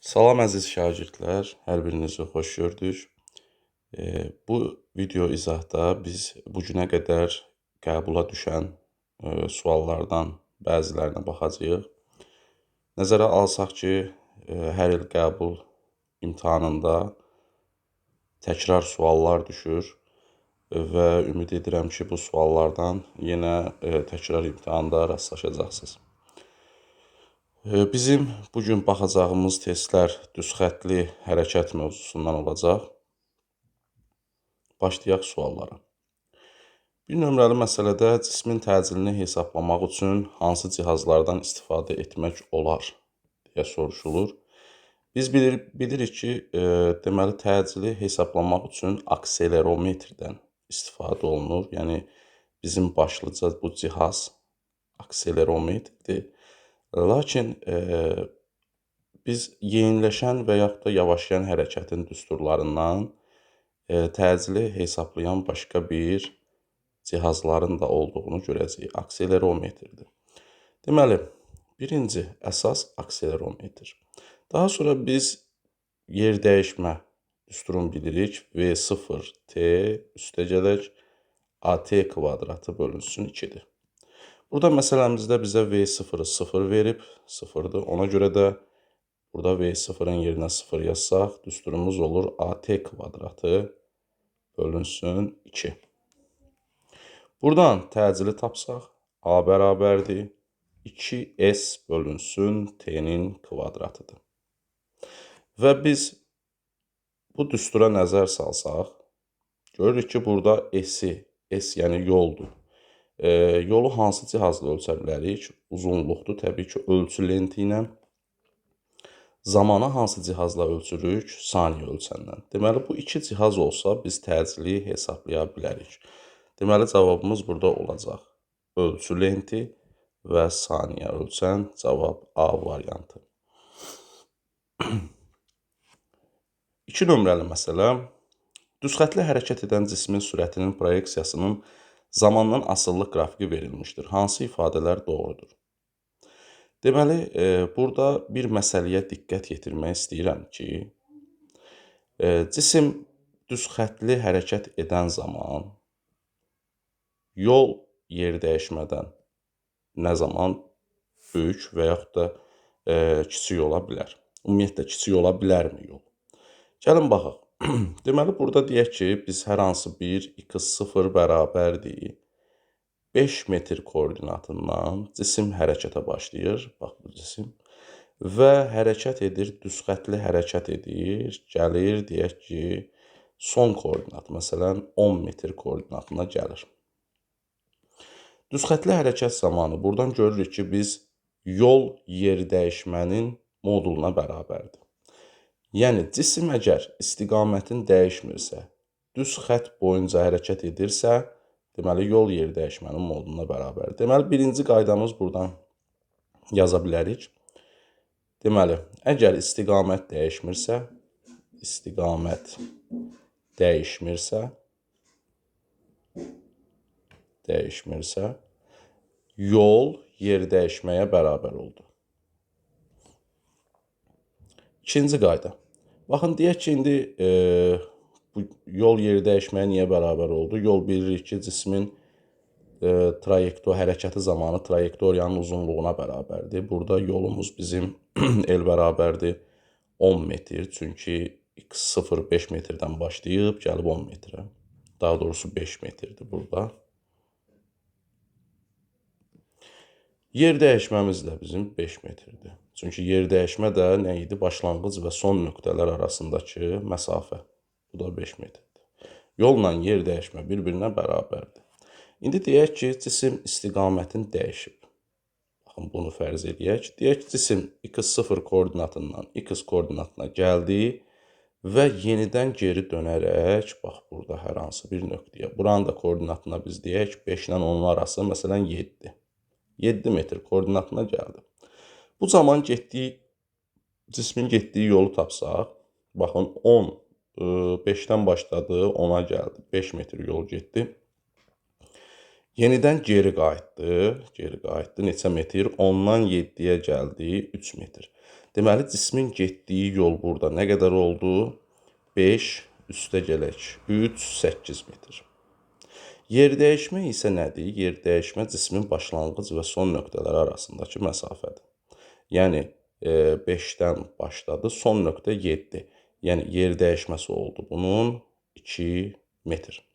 Salam əziz şagirdlər, hər birinizi xoş gördük. Bu video izahda biz bu günə qədər qəbula düşən suallardan bəzilərinə baxacağıq. Nəzərə alsaq ki, hər il qəbul imtahanında təkrar suallar düşür və ümid edirəm ki, bu suallardan yenə təkrar imtahanda rastlaşacaqsınız. Bizim bugün baxacağımız testlər düz xəttli hərəkət mövzusundan olacaq. Başlayaq suallara. Bir nömrəli məsələdə cismin təcilini hesablamaq üçün hansı cihazlardan istifadə etmək olar deyə soruşulur. Biz bilirik ki, deməli təcili hesablamaq üçün akselerometrdən istifadə olunur. Yəni bizim başlıca bu cihaz akselerometrdir. Lakin biz yeniləşən və yaxud da yavaşlayan hərəkətin düsturlarından təcili hesaplayan başqa bir cihazların da olduğunu görəcəyik. Akselerometrdir. Deməli, birinci əsas akselerometr. Daha sonra biz yer dəyişmə düsturunu bilirik. V0 T üstə gələk AT kvadratı bölünsün 2-dir. Burada məsələmizdə bizə V0-ı 0 verib, 0-dır. Ona görə də burada V0-ın yerinə 0 yazsaq, düsturumuz olur AT kvadratı bölünsün 2. Buradan təcili tapsaq, A bərabərdir 2S bölünsün T-nin kvadratıdır. Və biz bu düstura nəzər salsaq, görürük ki, burada S-i, S yəni yoldur. Yolu hansı cihazla ölçə bilərik? Uzunluqdur, təbii ki, ölçü lenti ilə. Zamanı hansı cihazla ölçürük? Saniyə ölçəndən. Deməli, bu iki cihaz olsa biz təcili hesablaya bilərik. Deməli, cavabımız burada olacaq. Ölçü lenti və saniyə ölçən, cavab A variantı. 2 nömrəli məsələ. Düz xəttli hərəkət edən cismin sürətinin proyeksiyasının zamandan asılılıq qrafiki verilmişdir. Hansı ifadələr doğrudur? Deməli, burada bir məsələyə diqqət yetirmək istəyirəm ki, cisim düz xəttli hərəkət edən zaman yol yer dəyişmədən nə zaman böyük və yaxud da kiçik ola bilər? Ümumiyyətlə, kiçik ola bilərmi yol? Gəlin baxaq. Deməli, burada deyək ki, biz hər hansı bir x0 bərabərdir 5 metr koordinatından cisim hərəkətə başlayır. Bax, bu cisim. Və hərəkət edir, düz xəttli hərəkət edir. Gəlir, deyək ki, son koordinat, məsələn, 10 metr koordinatına gəlir. Düz xəttli hərəkət zamanı buradan görürük ki, biz yol yer dəyişmənin moduluna bərabərdir. Yəni, cisim əgər istiqamətini dəyişmirsə, düz xətt boyunca hərəkət edirsə, deməli, yol yer dəyişmənin moduluna bərabərdir. Deməli, birinci qaydamız buradan yaza bilərik. Deməli, əgər istiqamət dəyişmirsə, yol yer dəyişməyə bərabər oldu. İkinci qayda. Baxın, deyək ki, indi bu yol yeri dəyişməyə niyə bərabər oldu? Yol bilirik ki, cismin hərəkəti zamanı trayektoriyanın uzunluğuna bərabərdir. Burada yolumuz bizim L bərabərdir 10 metr. Çünki x0 5 metrdən başlayıb, gəlib 10 metrə. Daha doğrusu 5 metrdir burada. Yer dəyişməmiz də bizim 5 metrdir. Çünki yer dəyişmə də nə idi? Başlanğıc və son nöqtələr arasındakı məsafə. Bu da 5 metrdir. Yolla yer dəyişmə bir-birinə bərabərdir. İndi deyək ki, cisim istiqamətini dəyişib. Baxın, bunu fərz eləyək. Deyək ki, cisim x0 koordinatından x koordinatına gəldi və yenidən geri dönərək, bax, burada hər hansı bir nöqtəyə. Buranın da koordinatına biz deyək 5 ilə 10-un arası, məsələn, 7. 7 metr koordinatına gəldi. Bu zaman cismin getdiyi yolu tapsaq, baxın, 10, 5-dən başladı, 10-a gəldi. 5 metr yol getdi. Yenidən geri qayıtdı. Geri qayıtdı. Neçə metr? 10-dan 7-yə gəldi. 3 metr. Deməli, cismin getdiyi yol burada nə qədər oldu? 5 üstə gələk 3, 8 metr. Yer dəyişmə isə nədir? Yer dəyişmə cismin başlanğıc və son nöqtələri arasındakı məsafədir. Yəni, 5-dən başladı, son nöqtə 7. Yəni, yer dəyişməsi oldu bunun 2 metr.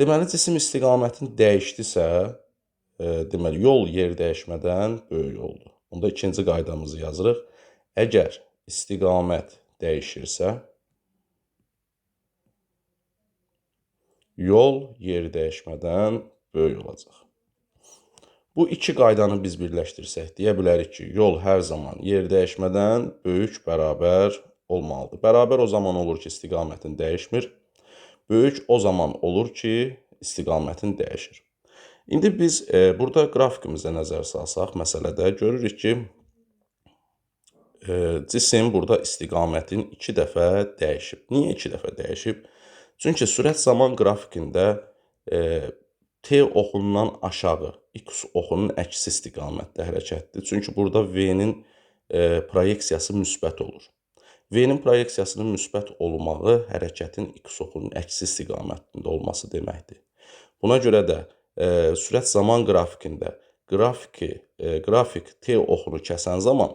Deməli, cisim istiqamətini dəyişdisə, deməli, yol yer dəyişmədən böyük oldu. Onda ikinci qaydamızı yazırıq. Əgər istiqamət dəyişirsə, yol yer dəyişmədən böyük olacaq. Bu iki qaydanı biz birləşdirsək, deyə bilərik ki, yol hər zaman yer dəyişmədən böyük bərabər olmalıdır. Bərabər o zaman olur ki, istiqamətin dəyişmir. Böyük o zaman olur ki, istiqamətin dəyişir. İndi biz burada qrafikimizə nəzər salsaq, məsələdə görürük ki, cisim burada istiqamətin 2 dəfə dəyişib. Niyə 2 dəfə dəyişib? Çünki sürət zaman qrafikində T oxundan aşağı X oxunun əksi istiqamətdə hərəkətdir. Çünki burada V-nin proyeksiyası müsbət olur. V-nin proyeksiyasının müsbət olmağı hərəkətin X oxunun əksi istiqamətində olması deməkdir. Buna görə də sürət zaman qrafikində qrafik T oxunu kəsən zaman,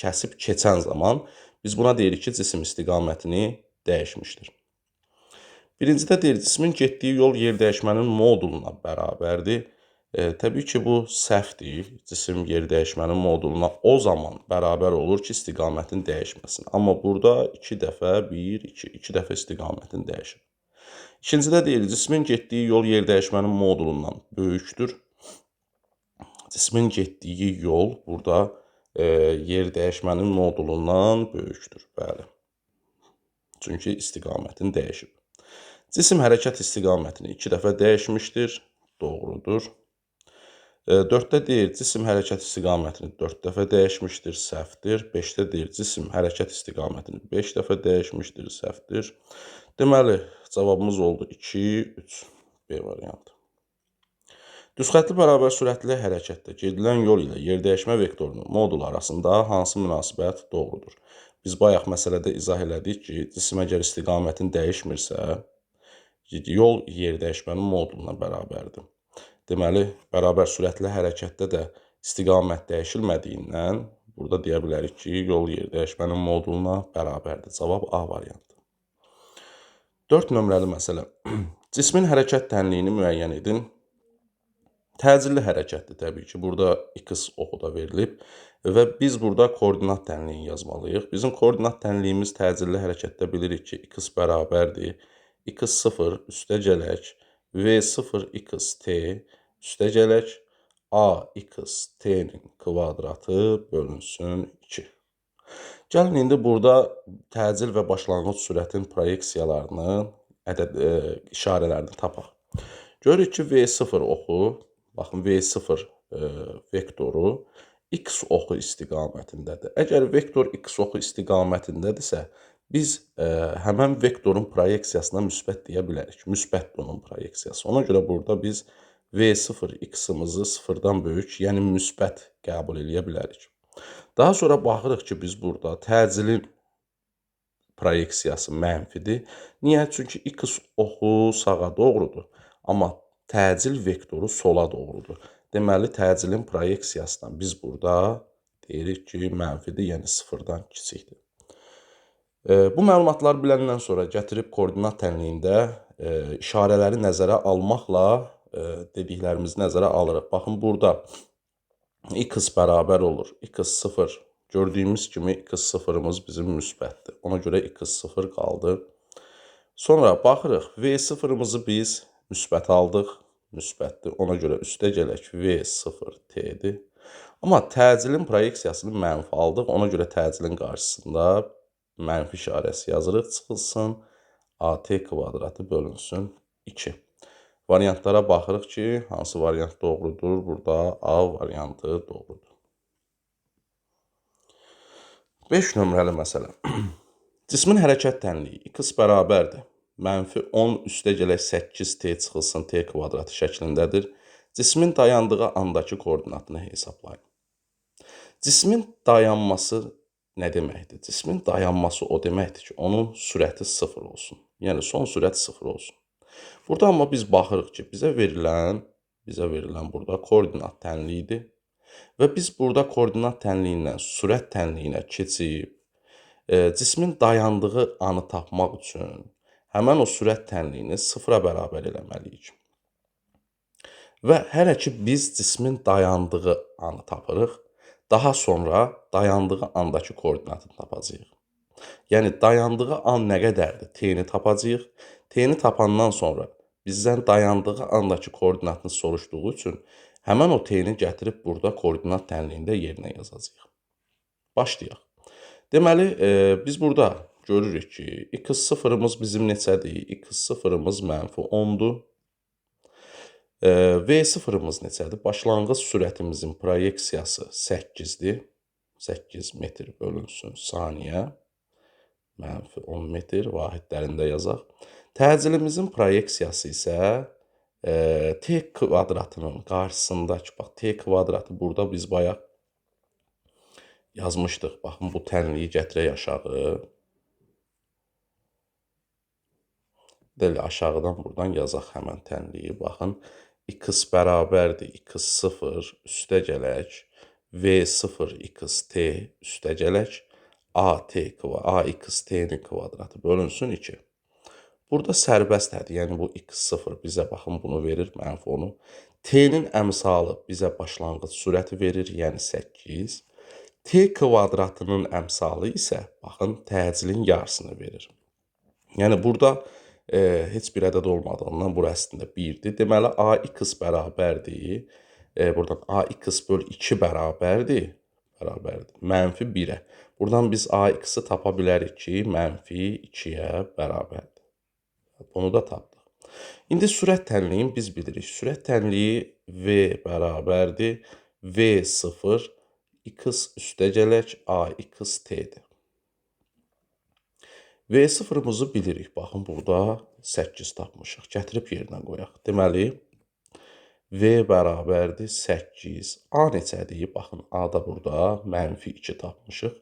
kəsib keçən zaman biz buna deyirik ki, cisim istiqamətini dəyişmişdir. Birincidə deyir, cismin getdiyi yol yer dəyişmənin moduluna bərabərdir. Təbii ki, bu səhvdir. Cisim yer dəyişmənin moduluna o zaman bərabər olur ki, istiqamətin dəyişməsin. Amma burada 2 dəfə 1, 2, 2 dəfə istiqamətin dəyişib. İkincidə deyir, cismin getdiyi yol yer dəyişmənin modulundan böyükdür. Cismin getdiyi yol burada yer dəyişmənin modulundan böyükdür. Bəli. Çünki istiqamətin dəyişib. Cisim hərəkət istiqamətini 2 dəfə dəyişmişdir. Doğrudur. 4-də deyir, cisim hərəkət istiqamətini 4 dəfə dəyişmişdir, səhvdir. 5-də deyir, cisim hərəkət istiqamətini 5 dəfə dəyişmişdir, səhvdir. Deməli, cavabımız oldu 2, 3, B variantı. Düzxətli bərabər sürətli hərəkətdə gedilən yol ilə yer dəyişmə vektorunun modulu arasında hansı münasibət doğrudur? Biz bayaq məsələdə izah elədik ki, cisim əgər istiqamətin dəyişmirsə, yol yer dəyişmənin moduluna bərabərdir. Deməli, bərabər sürətli hərəkətdə də istiqamət dəyişilmədiyindən burada deyə bilərik ki, yol yer dəyişmənin moduluna bərabərdir. Cavab A variantı. 4 nömrəli məsələ. Cismin hərəkət tənliyini müəyyən edin. Təcilli hərəkətdir təbii ki. Burada X oxu da verilib və biz burada koordinat tənliyini yazmalıyıq. Bizim koordinat tənliyimiz təcilli hərəkətdə bilirik ki, X bərabərdir. X0 üstə gələk, V0 XT üstə gələk, A X T-nin kvadratı bölünsün 2. Gəlin indi burada təcil və başlanğıc sürətin proyeksiyalarını, ədəd işarələrini tapaq. Görürük ki, V0 oxu, baxın V0 vektoru X oxu istiqamətindədir. Əgər vektor X oxu istiqamətindədirsə, biz həmən vektorun proyeksiyasına müsbət deyə bilərik. Müsbətdir onun proyeksiyası. Ona görə burada biz V0 X-imizi sıfırdan böyük, yəni müsbət qəbul eləyə bilərik. Daha sonra baxırıq ki, biz burada təcilin proyeksiyası mənfidir. Niyə? Çünki X oxu sağa doğrudur, amma təcil vektoru sola doğrudur. Deməli, təcilin proyeksiyasından biz burada deyirik ki, mənfidir, yəni sıfırdan kiçikdir. Bu məlumatları biləndən sonra gətirib koordinat tənliyində işarələri nəzərə almaqla dediklərimizi nəzərə alırıq. Baxın, burada x bərabər olur. x0 gördüyümüz kimi x0-ımız bizim müsbətdir. Ona görə x0 qaldı. Sonra baxırıq, v0-ımızı biz müsbət aldıq. Müsbətdir. Ona görə üstə gələk v0 t-dir. Amma təcilin proyeksiyasını mənfi aldıq. Ona görə təcilin qarşısında mənfi işarəsi yazırıq, çıxılsın, AT kvadratı bölünsün 2. Variantlara baxırıq ki, hansı variant doğrudur? Burada A variantı doğrudur. 5 nömrəli məsələ. Cismin hərəkət tənliyi x bərabərdir. Mənfi 10 üstə gələk 8t çıxılsın t kvadratı şəklindədir. Cismin dayandığı andakı koordinatını hesablayın. Cismin dayanması nə deməkdir? Cismin dayanması o deməkdir ki, onun sürəti 0 olsun. Yəni son sürət 0 olsun. Burada amma biz baxırıq ki, bizə verilən burada koordinat tənliyidir. Və biz burada koordinat tənliyindən sürət tənliyinə keçib cismin dayandığı anı tapmaq üçün həmən o sürət tənliyini 0-a bərabər eləməliyik. Və hələ ki biz cismin dayandığı anı tapırıq, daha sonra dayandığı andakı koordinatını tapacağıq. Yəni dayandığı an nə qədərdir? T-ni tapacağıq. T-ni tapandan sonra bizdən dayandığı andakı koordinatını soruşduğu üçün həmən o T-ni gətirib burada koordinat tənliyində yerinə yazacağıq. Başlayaq. Deməli, biz burada görürük ki, x0-ımız bizim neçədir? X0-ımız mənfi 10-dur. V0-ımız neçədir? Başlanğıc sürətimizin proyeksiyası 8-dir. 8 metr bölünsün saniyə. Mənfi 10 metr vahidlərində yazaq. Təcilimizin proyeksiyası isə t kvadratının qarşısındakı, bax, t kvadratı burada biz bayaq yazmışdıq. Baxın, bu tənliyi gətirək aşağı. Belə aşağıdan buradan yazaq həmən tənliyi. Baxın, x bərabərdir x0 üstə gələk, v0 xt üstə gələk, axt-nin kvadratı bölünsün 2. Burada sərbəst hədi, yəni bu x0 bizə baxın bunu verir, mənfi 10-u. T-nin əmsalı bizə başlanğıc sürəti verir, yəni 8. T kvadratının əmsalı isə baxın təcilin yarısını verir. Yəni burada heç bir ədəd olmadığından bura əslində 1-dir. Deməli ax bərabərdir. Buradan ax böl 2 bərabərdir. Mənfi 1-ə. Buradan biz ax-ı tapa bilərik ki, mənfi 2-yə bərabərdir. Bunu da tapdıq. İndi sürət tənliyini biz bilirik. Sürət tənliyi V bərabərdir. V0 x üstə gələk axt-dir. V0-ımızı bilirik. Baxın, burada 8 tapmışıq. Gətirib yerinə qoyaq. Deməli, V bərabərdir 8. A neçədir? Baxın, A-da burada mənfi 2 tapmışıq.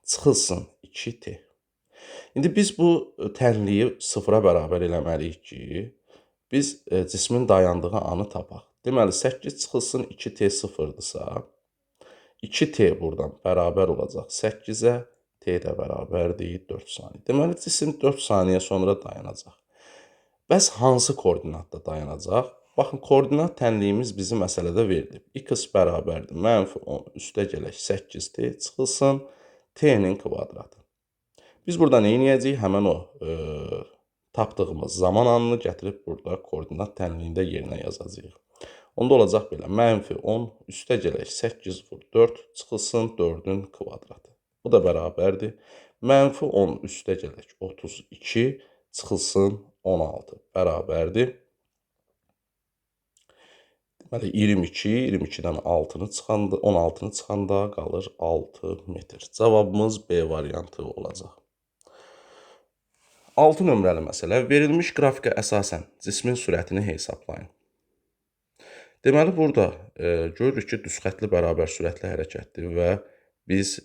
Çıxılsın 2T. İndi biz bu tənliyi 0-a bərabər eləməliyik ki, biz cismin dayandığı anı tapaq. Deməli, 8 çıxılsın 2T 0-dırsa, 2T buradan bərabər olacaq 8-ə, T də bərabərdir 4 saniyə. Deməli, cisim 4 saniyə sonra dayanacaq. Bəs hansı koordinatda dayanacaq? Baxın, koordinat tənliyimiz bizi məsələdə verilib. X bərabərdir mənfi 10 üstə gələk 8T çıxılsın T-nin kvadratı. Biz burada nə edəcəyik? Həmən o tapdığımız zaman anını gətirib burada koordinat tənliyində yerinə yazacağıq. Onda olacaq belə, mənfi 10 üstə gələk 8 vur 4 çıxılsın 4-ün kvadratı. Bu da bərabərdir. Mənfi 10 üstə gələk 32 çıxılsın 16 bərabərdir. Deməli 22, 22-dən 6-nı çıxanda, 16-nı çıxanda qalır 6 metr. Cavabımız B variantı olacaq. 6 nömrəli məsələ. Verilmiş qrafikə əsasən cismin sürətini hesablayın. Deməli, burada görürük ki, düzxətli bərabər sürətli hərəkətdir və biz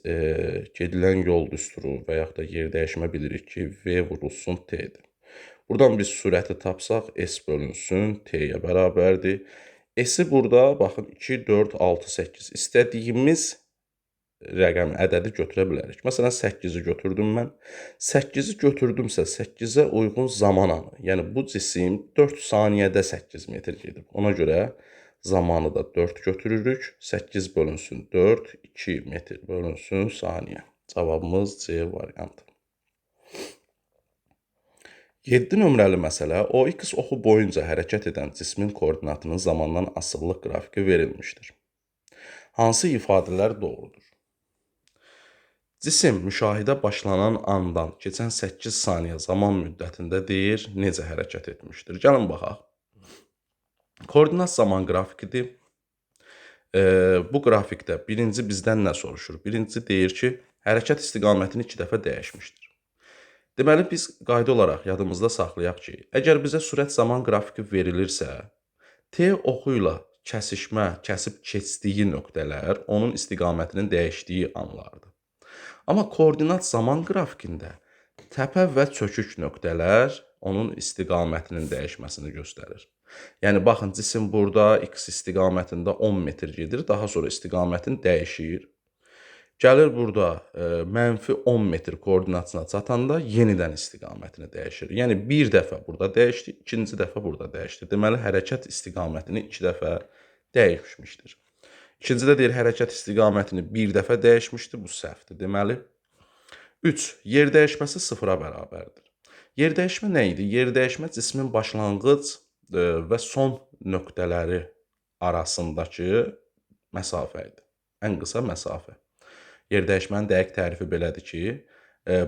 gedilən yol düsturu və yaxud da yer dəyişmə bilirik ki, V vurulsun T-dir. Buradan biz sürəti tapsaq, S bölünsün T-yə bərabərdir. S-i burada, baxın, 2, 4, 6, 8. İstədiyimiz rəqəmi, ədədi götürə bilərik. Məsələn, 8-i götürdüm mən. 8-i götürdümsə, 8-ə uyğun zaman anı. Yəni, bu cisim 4 saniyədə 8 metr gedib. Ona görə zamanı da 4 götürürük. 8 bölünsün 4, 2 metr bölünsün saniyə. Cavabımız C variantı. 7 nömrəli məsələ, OX oxu boyunca hərəkət edən cismin koordinatının zamandan asılılıq qrafiki verilmişdir. Hansı ifadələr doğrudur? Cisim müşahidə başlanan andan keçən 8 saniyə zaman müddətində deyir, necə hərəkət etmişdir? Gəlin baxaq. Koordinat zaman qrafikidir. Bu qrafikdə birinci bizdən nə soruşur? Birinci deyir ki, hərəkət istiqamətini 2 dəfə dəyişmişdir. Deməli, biz qayda olaraq yadımızda saxlayaq ki, əgər bizə sürət zaman qrafiki verilirsə, T oxu ilə kəsişmə, kəsib keçdiyi nöqtələr onun istiqamətinin dəyişdiyi anlardır. Amma koordinat zaman qrafikində təpə və çökük nöqtələr onun istiqamətinin dəyişməsini göstərir. Yəni, baxın, cisim burada x istiqamətində 10 metr gedir, daha sonra istiqamətin dəyişir. Gəlir burada mənfi 10 metr koordinatına çatanda yenidən istiqamətini dəyişir. Yəni, bir dəfə burada dəyişdi, ikinci dəfə burada dəyişdi. Deməli, hərəkət istiqamətini iki dəfə dəyişmişdir. İkincidə deyir, hərəkət istiqamətini bir dəfə dəyişmişdir, bu səhvdir. Deməli, 3. Yer dəyişməsi sıfıra bərabərdir. Yer dəyişmə nə idi? Yer dəyişmə cismin başlanğıc və son nöqtələri arasındakı məsafə idi. Ən qısa məsafə. Yer dəyişmənin dəqiq tərifi belədir ki,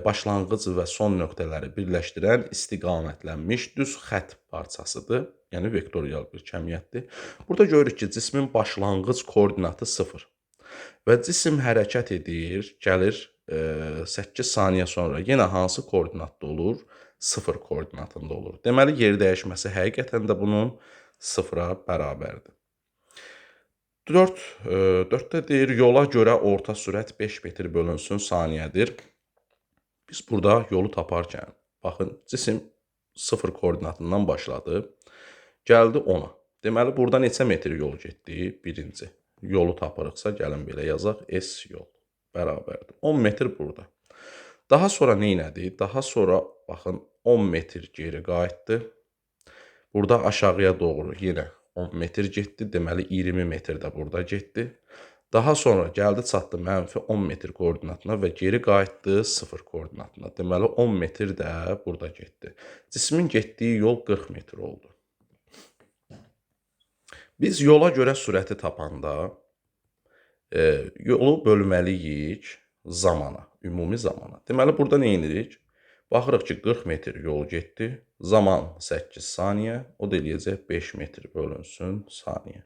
başlanğıc və son nöqtələri birləşdirən istiqamətlənmiş düz xətt parçasıdır. Yəni, vektorial bir kəmiyyətdir. Burada görürük ki, cismin başlanğıc koordinatı 0 və cisim hərəkət edir, gəlir 8 saniyə sonra yenə hansı koordinatda olur? 0 koordinatında olur. Deməli, yer dəyişməsi həqiqətən də bunun 0-a bərabərdir. 4-də deyir, yola görə orta sürət 5 metr bölünsün saniyədir. Biz burada yolu taparkən, baxın, cisim 0 koordinatından başladı, gəldi 10-a. Deməli, burada neçə metr yol getdi? Birinci. Yolu tapırıqsa, gəlin belə yazaq, S yol bərabərdir. 10 metr burada. Daha sonra nə elədi? Daha sonra, baxın, 10 metr geri qayıtdı. Burada aşağıya doğru yenə 10 metr getdi, deməli 20 metr də burada getdi. Daha sonra gəldi, çatdı mənfi 10 metr koordinatına və geri qayıtdı 0 koordinatına. Deməli 10 metr də burada getdi. Cismin getdiyi yol 40 metr oldu. Biz yola görə sürəti tapanda yolu bölməliyik zamana, ümumi zamana. Deməli burada nə edirik? Baxırıq ki, 40 metr yol getdi, zaman 8 saniyə, o da eləyəcək 5 metr bölünsün saniyə.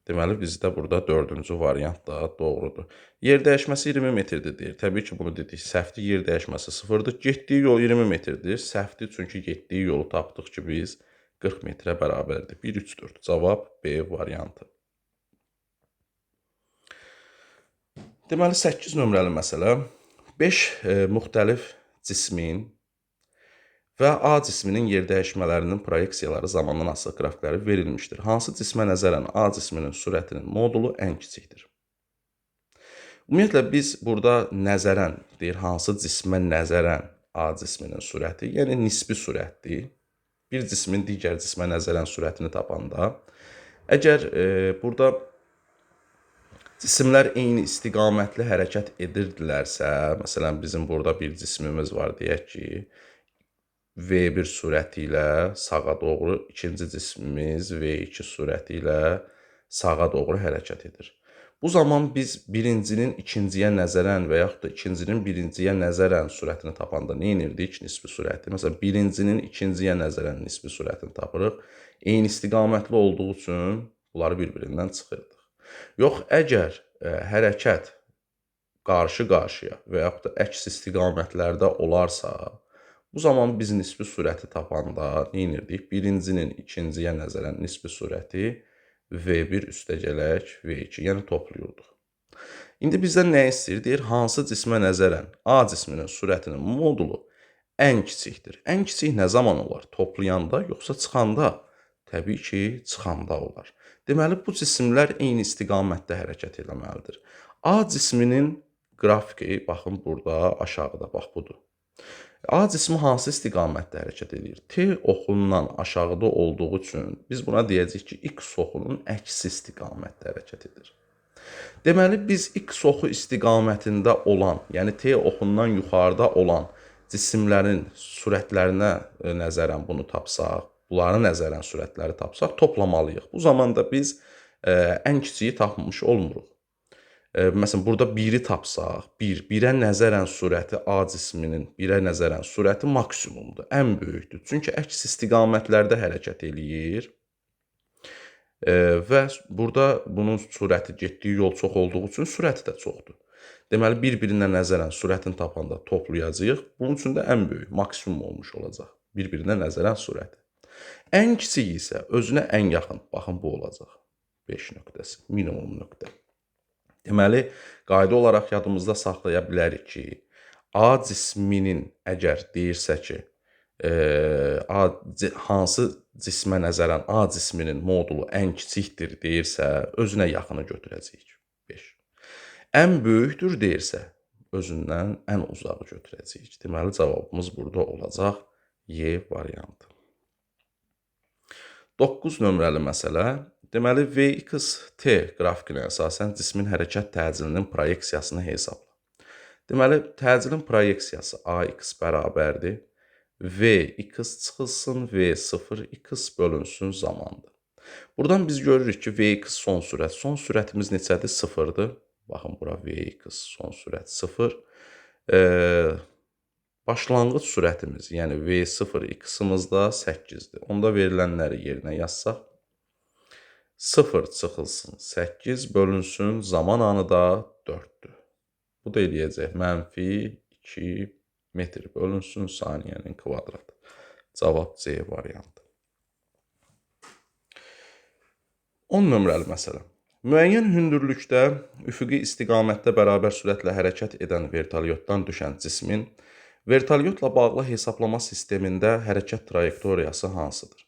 Deməli, bizdə burada dördüncü variant da doğrudur. Yer dəyişməsi 20 metrdir deyir. Təbii ki, bunu dedik. Səhvdir, yer dəyişməsi 0-dır. Getdiyi yol 20 metrdir. Səhvdir, çünki getdiyi yolu tapdıq ki, biz 40 metrə bərabərdir. 1, 3, 4. Cavab B variantı. Deməli, 8 nömrəli məsələ. 5 müxtəlif cismin və A cisminin yer dəyişmələrinin proyeksiyaları zamandan asılı qrafikləri verilmişdir. Hansı cismə nəzərən A cisminin sürətinin modulu ən kiçikdir? Ümumiyyətlə, biz burada nəzərən, deyir, hansı cismə nəzərən A cisminin sürəti, yəni nisbi sürətdir. Bir cismin digər cismə nəzərən sürətini tapanda, əgər burada cisimlər eyni istiqamətli hərəkət edirdilərsə, məsələn, bizim burada bir cismimiz var, deyək ki, V1 sürəti ilə sağa doğru, ikinci cismimiz V2 sürəti ilə sağa doğru hərəkət edir. Bu zaman biz birincinin ikinciyə nəzərən və yaxud da ikincinin birinciyə nəzərən sürətini tapanda nə edirdik? Nisbi sürəti. Məsələn, birincinin ikinciyə nəzərən nisbi sürətini tapırıq. Eyni istiqamətli olduğu üçün bunları bir-birindən çıxırdıq. Yox, əgər hərəkət qarşı-qarşıya və yaxud da əks istiqamətlərdə olarsa, bu zaman biz nisbi sürəti tapanda nə edirdik? Birincinin ikinciyə nəzərən nisbi sürəti V1 üstəgələk V2, yəni toplayırdıq. İndi bizdən nə istəyir? Deyir, hansı cismə nəzərən A cisminin sürətinin modulu ən kiçikdir. Ən kiçik nə zaman olar? Toplayanda yoxsa çıxanda? Təbii ki, çıxanda olar. Deməli, bu cisimlər eyni istiqamətdə hərəkət eləməlidir. A cisminin qrafiki, baxın burada aşağıda, bax budur. A cismi hansı istiqamətdə hərəkət edir? T oxundan aşağıda olduğu üçün biz buna deyəcəyik ki, X oxunun əksi istiqamətdə hərəkət edir. Deməli, biz X oxu istiqamətində olan, yəni T oxundan yuxarıda olan cisimlərin sürətlərinə nəzərən bunu tapsaq, bunlara nəzərən sürətləri tapsaq, toplamalıyıq. Bu zaman da biz ən kiçiyi tapmış olmuruq. Məsələn, burada 1-i tapsaq, 1-ə nəzərən sürəti A cisminin 1-ə nəzərən sürəti maksimumdur, ən böyükdür. Çünki əks istiqamətlərdə hərəkət eləyir və burada bunun sürəti getdiyi yol çox olduğu üçün sürəti də çoxdur. Deməli, bir-birinə nəzərən sürətini tapanda toplayacağıq. Bunun üçün də ən böyük, maksimum olmuş olacaq. Bir-birinə nəzərən sürəti. Ən kiçik isə özünə ən yaxın, baxın bu olacaq. 5 nöqtəsi, minimum nöqtə. Deməli, qayda olaraq yadımızda saxlaya bilərik ki, A cisminin əgər deyirsə ki, hansı cismə nəzərən A cisminin modulu ən kiçikdir deyirsə, özünə yaxını götürəcəyik. 5. Ən böyükdür deyirsə, özündən ən uzağı götürəcəyik. Deməli, cavabımız burada olacaq Y variantı. 9 nömrəli məsələ. Deməli, VXT qrafikinə əsasən cismin hərəkət təcilinin proyeksiyasını hesabla. Deməli, təcilin proyeksiyası AX bərabərdir. VX çıxılsın, V0X bölünsün zamandır. Buradan biz görürük ki, VX son sürət. Son sürətimiz neçədir? 0-dır. Baxın, bura VX son sürət 0. Başlanğıc sürətimiz, yəni V0X-imiz da 8-dir. Onda verilənləri yerinə yazsaq, 0 çıxılsın, 8 bölünsün, zaman anı da 4-dür. Bu da eləyəcək mənfi 2 metr bölünsün saniyənin kvadratı. Cavab C variantı. 10 nömrəli məsələ. Müəyyən hündürlükdə üfüqi istiqamətdə bərabər sürətlə hərəkət edən vertolyotdan düşən cismin vertolyotla bağlı hesablama sistemində hərəkət trayektoriyası hansıdır?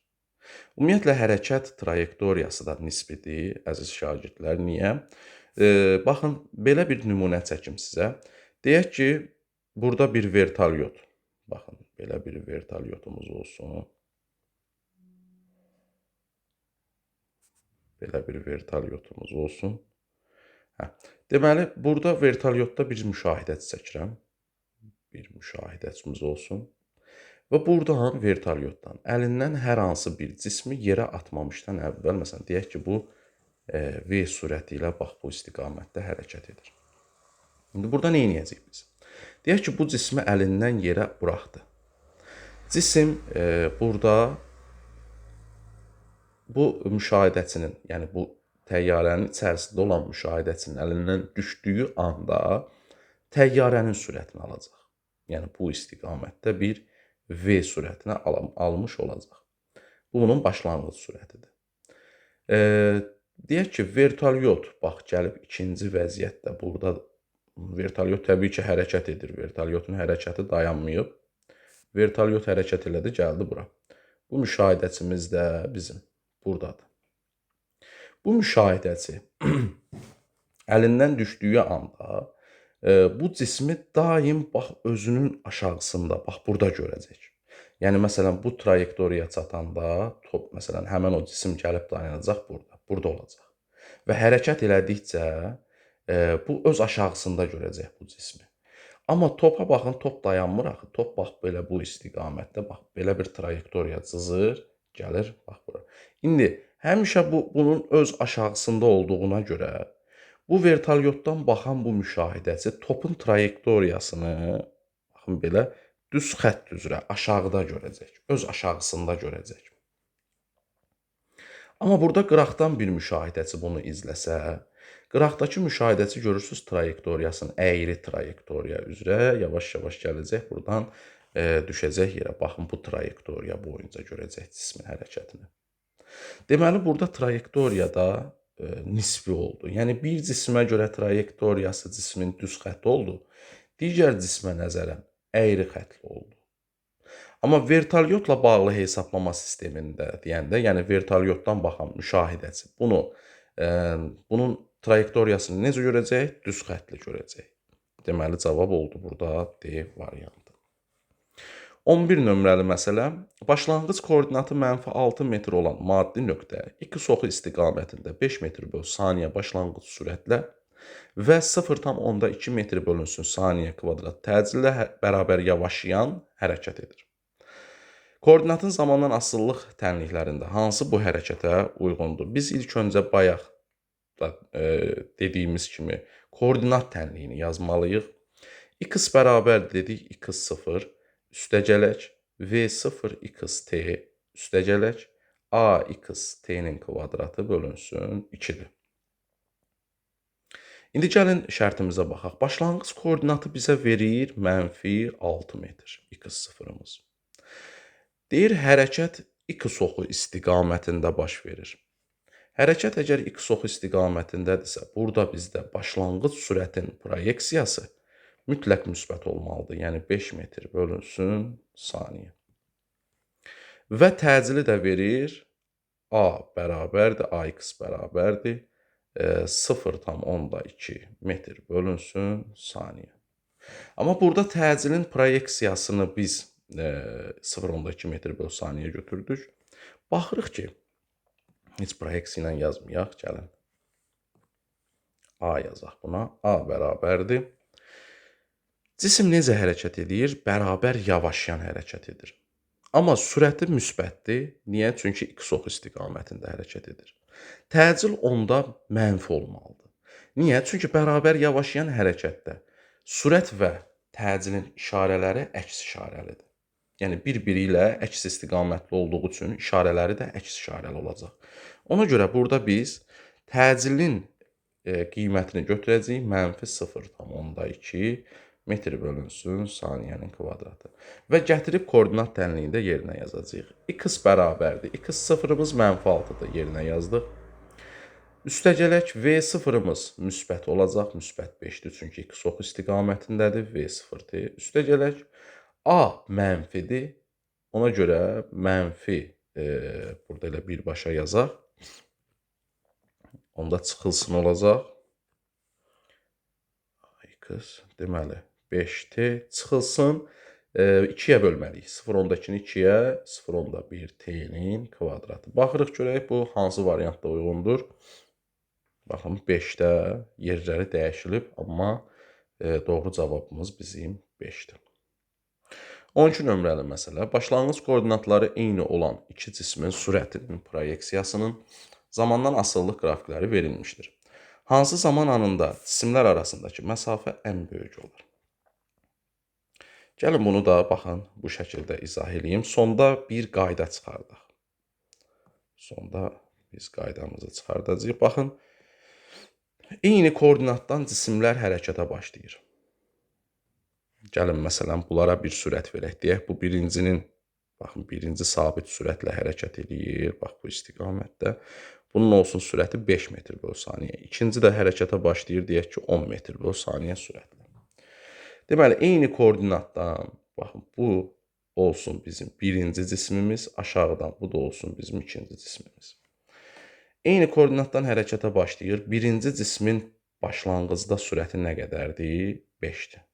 Ümumiyyətlə, hərəkət trayektoriyası da nisbidir, əziz şagirdlər. Niyə? Baxın, belə bir nümunə çəkim sizə. Deyək ki, burada bir vertolyot. Baxın, belə bir vertolyotumuz olsun. Belə bir vertolyotumuz olsun. Hə. Deməli, burada vertolyotda bir müşahidəçi çəkirəm. Bir müşahidəçimiz olsun. Və buradan vertolyotdan əlindən hər hansı bir cismi yerə atmamışdan əvvəl, məsələn, deyək ki, bu V sürəti ilə bax bu istiqamətdə hərəkət edir. İndi burada nə edəcəyik biz? Deyək ki, bu cismi əlindən yerə buraxdı. Cisim burada bu müşahidəçinin, yəni bu təyyarənin içərisində olan müşahidəçinin əlindən düşdüyü anda təyyarənin sürətini alacaq. Yəni bu istiqamətdə bir V sürətinə almış olacaq. Bu, bunun başlanğıc sürətidir. Deyək ki, vertolyot, bax, gəlib ikinci vəziyyətdə burada vertolyot təbii ki, hərəkət edir. Vertolyotun hərəkəti dayanmayıb. Vertolyot hərəkət elədi, gəldi bura. Bu müşahidəçimiz də bizim buradadır. Bu müşahidəçi əlindən düşdüyü anda bu cismi daim bax özünün aşağısında, bax burada görəcək. Yəni, məsələn, bu trayektoriyaya çatanda top, məsələn, həmən o cisim gəlib dayanacaq burada, burada olacaq. Və hərəkət elədikcə bu öz aşağısında görəcək bu cismi. Amma topa baxın, top dayanmır axı. Top bax belə bu istiqamətdə, bax belə bir trayektoriya cızır, gəlir bax bura. İndi həmişə bunun öz aşağısında olduğuna görə bu vertolyotdan baxan bu müşahidəçi topun trayektoriyasını baxın belə düz xətt üzrə aşağıda görəcək, öz aşağısında görəcək. Amma burada qıraqdan bir müşahidəçi bunu izləsə, qıraqdakı müşahidəçi görürsünüz trayektoriyasını əyri trayektoriya üzrə yavaş-yavaş gələcək, buradan düşəcək yerə. Baxın, bu trayektoriya boyunca görəcək cismin hərəkətini. Deməli, burada trayektoriyada nisbi oldu. Yəni, bir cismə görə trayektoriyası cismin düz xətti oldu, digər cismə nəzərən əyri xətli oldu. Amma vertolyotla bağlı hesablama sistemində deyəndə, yəni vertolyotdan baxan müşahidəçi bunun trayektoriyasını necə görəcək? Düz xətli görəcək. Deməli, cavab oldu burada D variantı. 11 nömrəli məsələ. Başlanğıc koordinatı -6 metr olan maddi nöqtə X oxu istiqamətində 5 metr böl saniyə başlanğıc sürətlə və 0,2 metr bölünsün saniyə kvadrat təcillə bərabər yavaşlayan hərəkət edir. Koordinatın zamandan asılılıq tənliklərində hansı bu hərəkətə uyğundur? Biz ilk öncə bayaq da dediyimiz kimi koordinat tənliyini yazmalıyıq. X bərabər dedik x0 üstəgələk V0 xt üstəgələk AX t-nin kvadratı bölünsün 2-dir. İndi gəlin şərtimizə baxaq. Başlanğıc koordinatı bizə verir mənfi 6 metr, x0-ımız. Deyir, hərəkət x oxu istiqamətində baş verir. Hərəkət əgər x oxu istiqamətindədirsə, burada bizdə başlanğıc sürətin proyeksiyası mütləq müsbət olmalıdır. Yəni 5 metr bölünsün saniyə. Və təcili də verir. A bərabərdir, AX bərabərdir. 0,2 metr bölünsün saniyə. Amma burada təcilin proyeksiyasını biz 0,2 metr böl saniyə götürdük. Baxırıq ki, heç proyeksiya ilə yazmayaq, gəlin. A yazaq buna. A bərabərdir. Cisim necə hərəkət edir? Bərabər yavaşyan hərəkət edir. Amma sürəti müsbətdir. Niyə? Çünki x oxu istiqamətində hərəkət edir. Təcil onda mənfi olmalıdır. Niyə? Çünki bərabər yavaşlayan hərəkətdə sürət və təcilin işarələri əks işarəlidir. Yəni bir-biri ilə əks istiqamətli olduğu üçün işarələri də əks işarəli olacaq. Ona görə burada biz təcilin qiymətini götürəcəyik. Mənfi 0,2 metr bölünsün saniyənin kvadratı. Və gətirib koordinat tənliyində yerinə yazacağıq. X bərabərdir. X sıfırımız mənfi 6-dır. Yerinə yazdıq. Üstə gələk V sıfırımız müsbət olacaq. Müsbət 5-dir. Çünki X oxu istiqamətindədir. V sıfırdır. Üstə gələk A mənfidir. Ona görə mənfi burada elə birbaşa yazaq. Onda çıxılsın olacaq. X deməli 5T çıxılsın. 2-yə bölməliyik. 0,2-ni 2-yə, 0,1 T-nin kvadratı. Baxırıq görək bu hansı variantda uyğundur. Baxın 5-də yerləri dəyişilib, amma doğru cavabımız bizim 5-dir. 12 nömrəli məsələ. Başlanğıc koordinatları eyni olan iki cismin sürətinin proyeksiyasının zamandan asılılıq qrafikləri verilmişdir. Hansı zaman anında cisimlər arasındakı məsafə ən böyük olar? Gəlin bunu da baxın bu şəkildə izah eləyim. Sonda bir qayda çıxardaq. Sonda biz qaydamızı çıxardacağıq. Baxın, eyni koordinatdan cisimlər hərəkətə başlayır. Gəlin məsələn bunlara bir sürət verək. Deyək bu birincinin, baxın birinci sabit sürətlə hərəkət eləyir. Bax bu istiqamətdə. Bunun olsun sürəti 5 metr böl saniyə. İkinci də hərəkətə başlayır, deyək ki 10 metr böl saniyə sürətlə. Deməli, eyni koordinatdan, baxın, bu olsun bizim birinci cismimiz, aşağıdan bu da olsun bizim ikinci cismimiz. Eyni koordinatdan hərəkətə başlayır. Birinci cismin başlanğıcda sürəti nə qədərdir? 5-dir.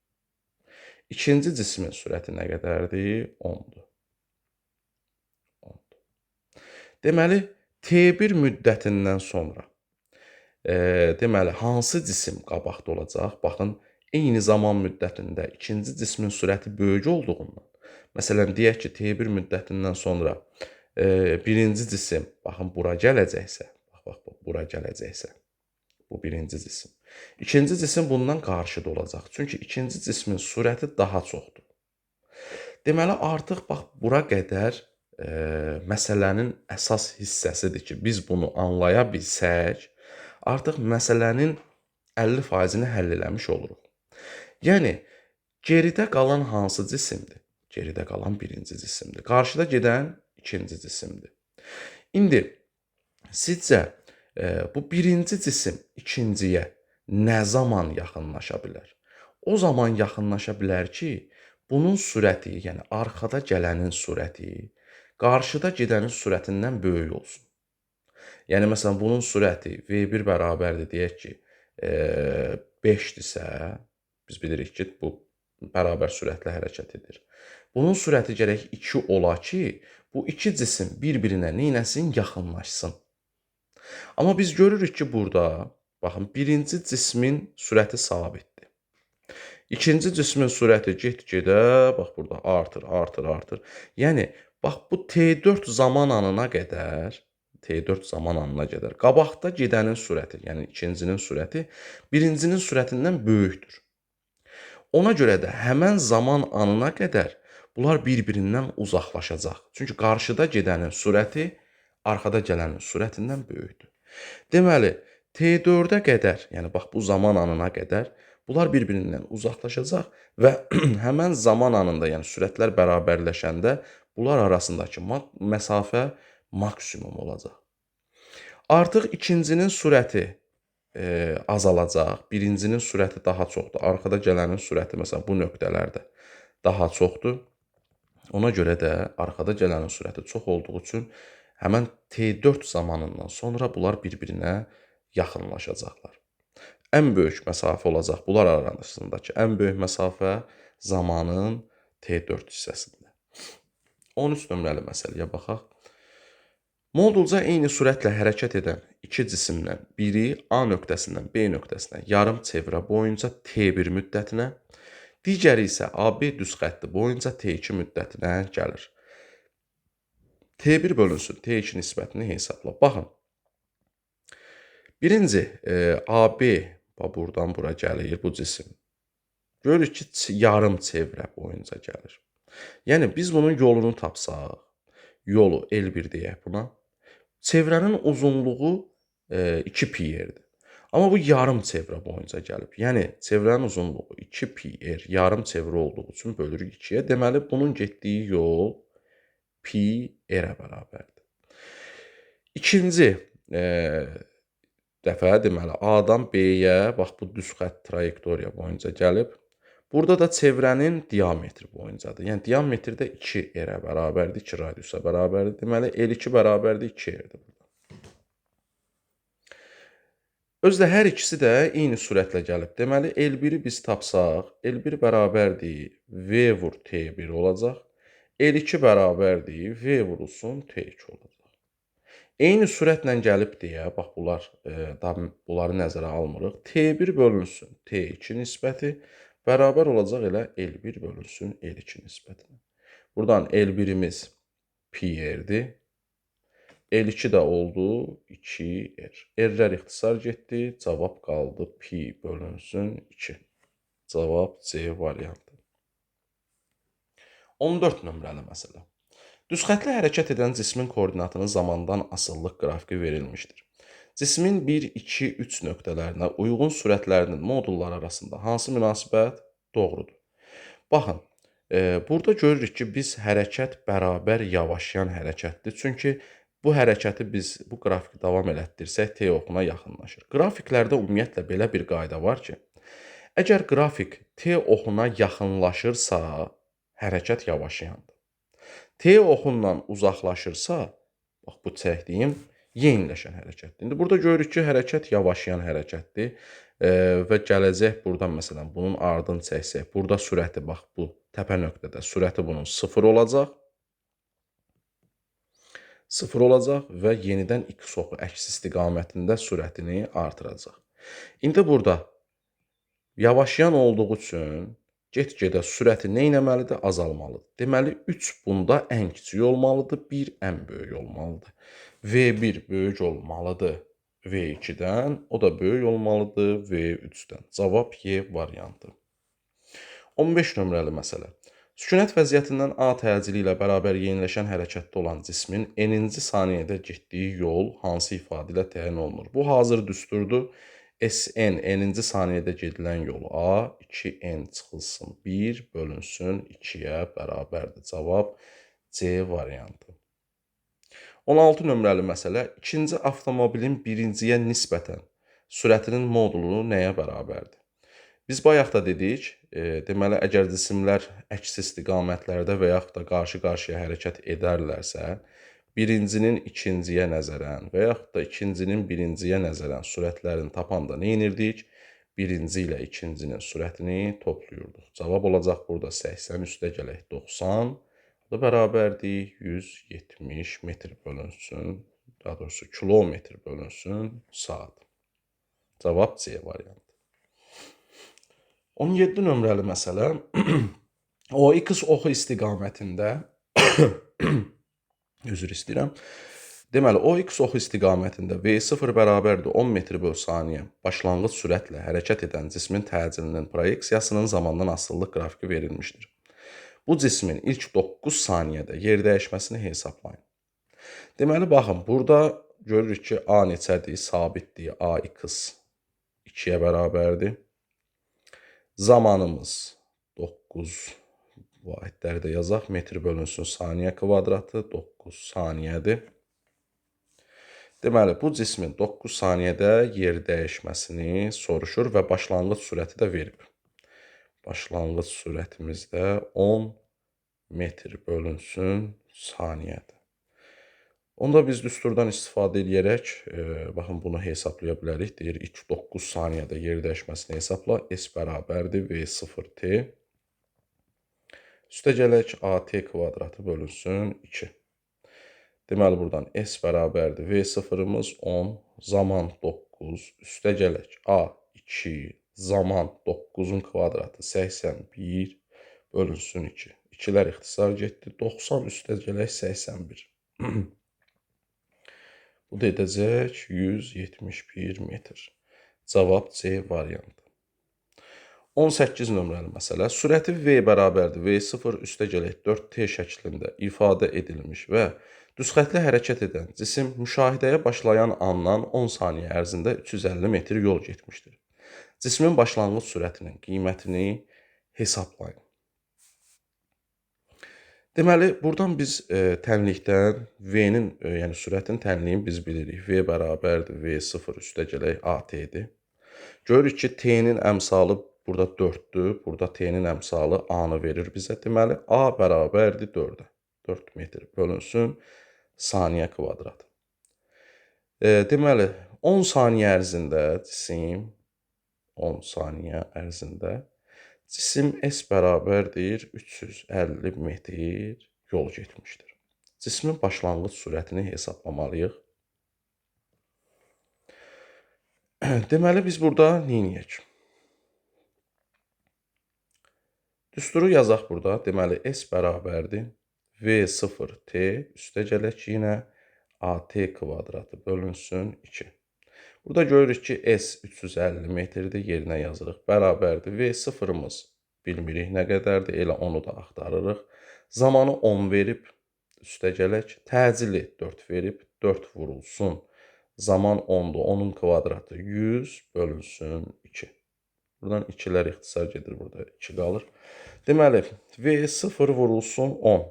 İkinci cismin sürəti nə qədərdir? 10-dur. 10-dur. Deməli, T1 müddətindən sonra, deməli, hansı cisim qabaqda olacaq? Baxın, eyni zaman müddətində ikinci cismin sürəti böyük olduğundan, məsələn, deyək ki, T1 müddətindən sonra birinci cisim, baxın, bura gələcəksə, bax, bura gələcəksə, bu birinci cisim. İkinci cisim bundan qarşıda olacaq. Çünki ikinci cismin sürəti daha çoxdur. Deməli, artıq bax, bura qədər məsələnin əsas hissəsidir ki, biz bunu anlaya bilsək, artıq məsələnin 50%-ni həll eləmiş oluruq. Yəni, geridə qalan hansı cisimdir? Geridə qalan birinci cisimdir. Qarşıda gedən ikinci cisimdir. İndi, sizcə, bu birinci cisim ikinciyə nə zaman yaxınlaşa bilər? O zaman yaxınlaşa bilər ki, bunun sürəti, yəni arxada gələnin sürəti, qarşıda gedənin sürətindən böyük olsun. Yəni, məsələn, bunun sürəti V1 bərabərdir, deyək ki, 5-dirsə, biz bilirik ki, bu bərabər sürətlə hərəkət edir. Bunun sürəti gərək 2 ola ki, bu iki cisim bir-birinə neynəsin? Yaxınlaşsın. Amma biz görürük ki, burada, baxın, birinci cismin sürəti sabitdir. İkinci cismin sürəti get-gedə, bax, burada artır, artır, artır. Yəni, bax, bu T4 zaman anına qədər, T4 zaman anına qədər qabaqda gedənin sürəti, yəni ikincinin sürəti birincinin sürətindən böyükdür. Ona görə də həmən zaman anına qədər bunlar bir-birindən uzaqlaşacaq. Çünki qarşıda gedənin sürəti arxada gələnin sürətindən böyükdür. Deməli, T4-ə qədər, yəni bax bu zaman anına qədər bunlar bir-birindən uzaqlaşacaq və həmən zaman anında, yəni sürətlər bərabərləşəndə bunlar arasındakı məsafə maksimum olacaq. Artıq ikincinin sürəti azalacaq, birincinin sürəti daha çoxdur. Arxada gələnin sürəti məsələn bu nöqtələrdə daha çoxdur. Ona görə də arxada gələnin sürəti çox olduğu üçün həmən T4 zamanından sonra bunlar bir-birinə yaxınlaşacaqlar. Ən böyük məsafə olacaq bunlar arasındakı ən böyük məsafə zamanın T4 hissəsində. 13 nömrəli məsələyə baxaq. Modulca eyni sürətlə hərəkət edən iki cisimdən biri A nöqtəsindən B nöqtəsinə yarım çevrə boyunca T1 müddətinə, digəri isə AB düz xətti boyunca T2 müddətinə gəlir. T1 bölünsün T2 nisbətini hesabla. Baxın. Birinci AB buradan bura gəlir bu cisim. Görürük ki, yarım çevrə boyunca gəlir. Yəni biz bunun yolunu tapsaq, yolu L1 deyək buna. Çevrənin uzunluğu 2 pi r-dir. Amma bu yarım çevrə boyunca gəlib. Yəni çevrənin uzunluğu 2 pi r yarım çevrə olduğu üçün bölürük 2-yə. Deməli bunun getdiyi yol pi r-ə bərabərdir. İkinci dəfə deməli A-dan B-yə bax bu düz xətt trayektoriya boyunca gəlib. Burada da çevrənin diametri boyuncadır. Yəni diametr də 2 r-ə bərabərdir, 2 radiusa bərabərdir. Deməli L2 bərabərdir 2 r-dir burada. Özü də hər ikisi də eyni sürətlə gəlib. Deməli L1-i biz tapsaq, L1 bərabərdir V vur T1 olacaq. L2 bərabərdir V vurulsun T2 olacaq. Eyni sürətlə gəlib deyə, bax bunlar, bunları nəzərə almırıq. T1 bölünsün T2 nisbəti bərabər olacaq elə L1 bölünsün L2 nisbətinə. Buradan L1-imiz pi r-dir. L2 də oldu 2R. R-lər ixtisar getdi. Cavab qaldı pi bölünsün 2. Cavab C variantı. 14 nömrəli məsələ. Düzxətli hərəkət edən cismin koordinatının zamandan asılılıq qrafiki verilmişdir. Cismin 1, 2, 3 nöqtələrinə uyğun sürətlərinin modulları arasında hansı münasibət doğrudur? Baxın, burada görürük ki, biz hərəkət bərabər yavaşlayan hərəkətdir. Çünki bu hərəkəti biz bu qrafiki davam elətdirsək T oxuna yaxınlaşır. Qrafiklərdə ümumiyyətlə belə bir qayda var ki, əgər qrafik T oxuna yaxınlaşırsa, hərəkət yavaşlayandır. T oxundan uzaqlaşırsa, bax bu çəkdiyim yeniləşən hərəkətdir. İndi burada görürük ki, hərəkət yavaşlayan hərəkətdir və gələcək buradan məsələn bunun ardını çəksək, burada sürəti bax bu təpə nöqtədə sürəti bunun 0 olacaq. 0 olacaq və yenidən x oxu əks istiqamətində sürətini artıracaq. İndi burada yavaşlayan olduğu üçün get-gedə sürəti nə etməlidir? Azalmalıdır. Deməli 3 bunda ən kiçik olmalıdır, 1 ən böyük olmalıdır. V1 böyük olmalıdır V2-dən, o da böyük olmalıdır V3-dən. Cavab Y variantı. 15 nömrəli məsələ. Sükunət vəziyyətindən A təcili ilə bərabər yeniləşən hərəkətdə olan cismin n-ci saniyədə getdiyi yol hansı ifadə ilə təyin olunur? Bu hazır düsturdur. Sn, n-ci saniyədə gedilən yol A, 2n çıxılsın 1 bölünsün 2-yə bərabərdir. Cavab C variantı. 16 nömrəli məsələ. İkinci avtomobilin birinciyə nisbətən sürətinin modulu nəyə bərabərdir? Biz bayaq da dedik, deməli, əgər cisimlər əks istiqamətlərdə və yaxud da qarşı-qarşıya hərəkət edərlərsə, birincinin ikinciyə nəzərən və yaxud da ikincinin birinciyə nəzərən sürətlərini tapanda nə edirdik? Birinci ilə ikincinin sürətini topluyurduq. Cavab olacaq burada 80 üstə gələk 90, bu da bərabərdir 170 metr bölünsün, daha doğrusu kilometr bölünsün saat. Cavab C variantı. 17 nömrəli məsələ. O X oxu istiqamətində üzr istəyirəm. Deməli, o X oxu istiqamətində V0 bərabərdir 10 metr böl saniyə başlanğıc sürətlə hərəkət edən cismin təcilinin proyeksiyasının zamandan asılılıq qrafiki verilmişdir. Bu cismin ilk 9 saniyədə yer dəyişməsini hesablayın. Deməli, baxın, burada Görürük ki, A neçədir? Sabitdir. AX 2-yə bərabərdir. Zamanımız 9 vahidləri də yazaq. Metr bölünsün saniyə kvadratı 9 saniyədir. Deməli, bu cismin 9 saniyədə yer dəyişməsini soruşur və başlanğıc sürəti də verib. Başlanğıc sürətimiz də 10 metr bölünsün saniyədir. Onda biz düsturdan istifadə edərək, baxın bunu hesablaya bilərik. Deyir, 9 saniyədə yer dəyişməsini hesabla. S bərabərdir V0T. Üstə gələk AT kvadratı bölünsün 2. Deməli, buradan S bərabərdir. V0-ımız 10, zaman 9, üstə gələk A 2, zaman 9-un kvadratı 81, bölünsün 2. 2-lər ixtisar getdi. 90 üstə gələk 81. Bu da edəcək 171 metr. Cavab C variantı. 18 nömrəli məsələ. Sürəti V bərabərdir. V0 üstə gələk 4T şəklində ifadə edilmiş və düzxətli hərəkət edən cisim müşahidəyə başlayan andan 10 saniyə ərzində 350 metr yol getmişdir. Cismin başlanğıc sürətinin qiymətini hesablayın. Deməli, buradan biz tənlikdən V-nin, yəni sürətin tənliyini biz bilirik. V bərabərdir V0 üstə gələk AT-dir. Görürük ki, T-nin əmsalı burada 4-dür. Burada T-nin əmsalı A-nı verir bizə. Deməli, A bərabərdir 4-ə. 4 metr bölünsün saniyə kvadrat. Deməli, 10 saniyə ərzində cisim 10 saniyə ərzində cisim S bərabərdir 350 metr yol getmişdir. Cismin başlanğıc sürətini hesaplamalıyıq. Deməli, biz burada nə edək? Düsturu yazaq burada. Deməli, S bərabərdir V0T üstə gələk yenə AT kvadratı bölünsün 2. Burada görürük ki, S 350 metrdir, yerinə yazırıq. Bərabərdir. V0-ımız bilmirik nə qədərdir, elə onu da axtarırıq. Zamanı 10 verib, üstə gələk. Təcili 4 verib, 4 vurulsun. Zaman 10-dur, 10-un kvadratı 100 bölünsün 2. Buradan 2-lər ixtisar gedir, burada 2 qalır. Deməli, V0 vurulsun 10.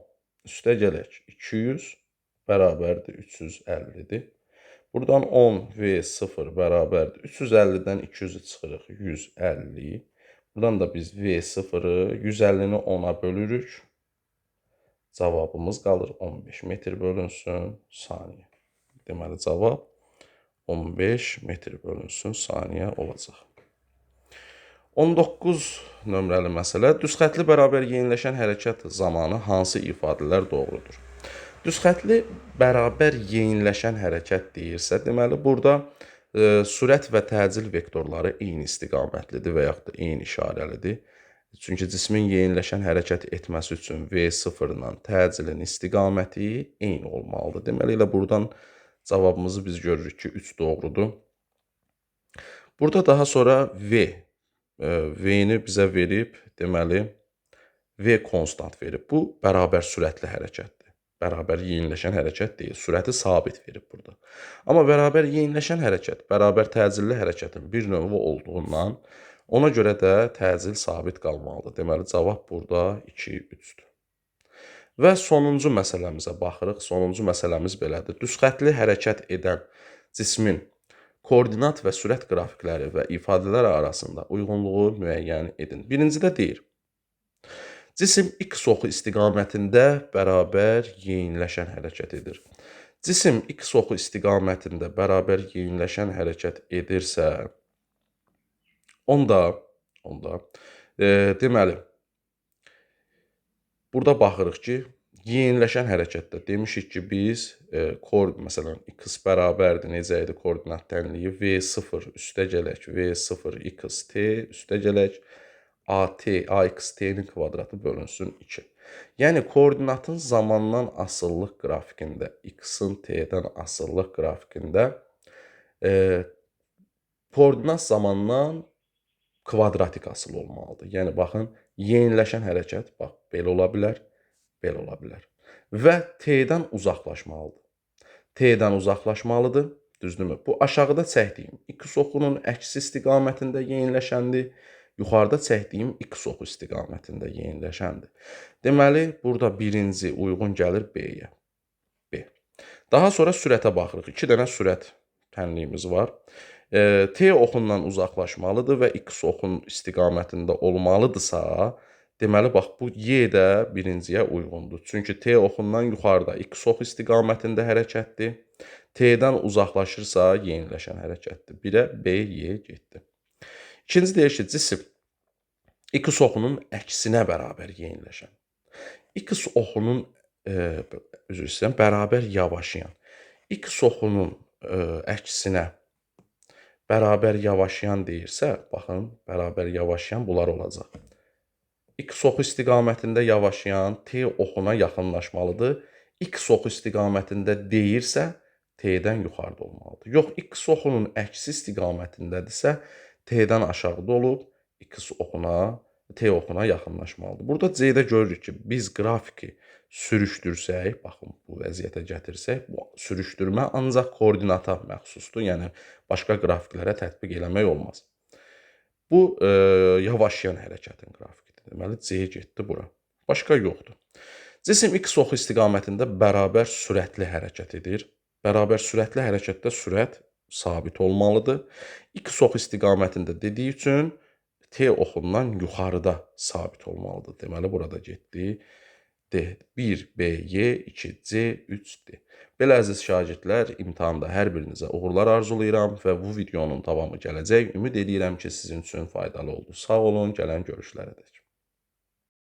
Üstə gələk 200 bərabərdir 350-dir. Buradan 10 V0 bərabərdir. 350-dən 200-ü çıxırıq 150. Buradan da biz V0-ı 150-ni 10-a bölürük. Cavabımız qalır 15 metr bölünsün saniyə. Deməli, cavab 15 metr bölünsün saniyə olacaq. 19 nömrəli məsələ. Düzxətli bərabər yeniləşən hərəkət zamanı hansı ifadələr doğrudur? Düzxətli bərabər yeniləşən hərəkət deyirsə, deməli, burada sürət və təcil vektorları eyni istiqamətlidir və yaxud da eyni işarəlidir. Çünki cismin yeniləşən hərəkət etməsi üçün V0 ilə təcilin istiqaməti eyni olmalıdır. Deməli, elə buradan cavabımızı biz görürük ki, 3 doğrudur. Burada daha sonra V-ni bizə verib, deməli, V konstant verib. Bu, bərabər sürətli hərəkətdir. Bərabər yeniləşən hərəkət deyil. Sürəti sabit verib burada. Amma bərabər yeniləşən hərəkət, bərabər təcilli hərəkətin bir növü olduğundan ona görə də təcil sabit qalmalıdır. Deməli, cavab burada 2, 3-dür. Və sonuncu məsələmizə baxırıq. Sonuncu məsələmiz belədir. Düzxətli hərəkət edən cismin koordinat və sürət qrafikləri və ifadələr arasında uyğunluğu müəyyən edin. Birincidə deyir, cisim X oxu istiqamətində bərabər yeniləşən hərəkət edir. Cisim X oxu istiqamətində bərabər yeniləşən hərəkət edirsə, onda deməli, burada baxırıq ki, yeniləşən hərəkətdə demişik ki, biz məsələn, x bərabərdir, necə idi koordinat tənliyi? V0 üstə gələk, V0 xt üstə gələk, AT, AXT-nin kvadratı bölünsün 2. Yəni, koordinatın zamandan asıllıq qrafikində, x-in t-dən asıllıq qrafikində koordinat zamandan kvadratik asılı olmalıdır. Yəni, baxın, yeniləşən hərəkət, bax, belə ola bilər, belə ola bilər. Və t-dən uzaqlaşmalıdır. T-dən uzaqlaşmalıdır. Düzdürmü? Bu aşağıda çəkdiyim x oxunun əksi istiqamətində yeniləşəndir. Yuxarıda çəkdiyim x oxu istiqamətində yeniləşəndir. Deməli, burada birinci uyğun gəlir B-yə. B. Daha sonra sürətə baxırıq. 2 dənə sürət tənliyimiz var. T oxundan uzaqlaşmalıdır və x oxun istiqamətində olmalıdırsa, deməli, bax, bu Y də birinciyə uyğundur. Çünki T oxundan yuxarıda x oxu istiqamətində hərəkətdir. T-dən uzaqlaşırsa, yeniləşən hərəkətdir. 1-ə B, Y getdi. İkinci deyir ki, cisim x oxunun əksinə bərabər yeniləşən. X oxunun, üzr istəyirəm, bərabər yavaşayan. X oxunun əksinə bərabər yavaşayan deyirsə, baxın, bərabər yavaşayan bunlar olacaq. X oxu istiqamətində yavaşayan T oxuna yaxınlaşmalıdır. X oxu istiqamətində deyirsə, T-dən yuxarıda olmalıdır. Yox, X oxunun əksi istiqamətindədirsə, T-dən aşağıda olub X oxuna, T oxuna yaxınlaşmalıdır. Burada C-də görürük ki, biz qrafiki sürüşdürsək, baxın, bu vəziyyətə gətirsək, bu sürüşdürmə ancaq koordinata məxsusdur. Yəni, başqa qrafiklərə tətbiq eləmək olmaz. Bu, yavaşlayan hərəkətin qrafikidir. Deməli, C getdi bura. Başqa yoxdur. Cisim X oxu istiqamətində bərabər sürətli hərəkət edir. Bərabər sürətli hərəkətdə sürət sabit olmalıdır. X oxu istiqamətində dediyi üçün T oxundan yuxarıda sabit olmalıdır. Deməli, burada getdi D. 1, B, Y, 2, C, 3, D. Belə əziz şagirdlər, imtahanda hər birinizə uğurlar arzulayıram və bu videonun davamı gələcək. Ümid edirəm ki, sizin üçün faydalı oldu. Sağ olun, gələn görüşlərə dək.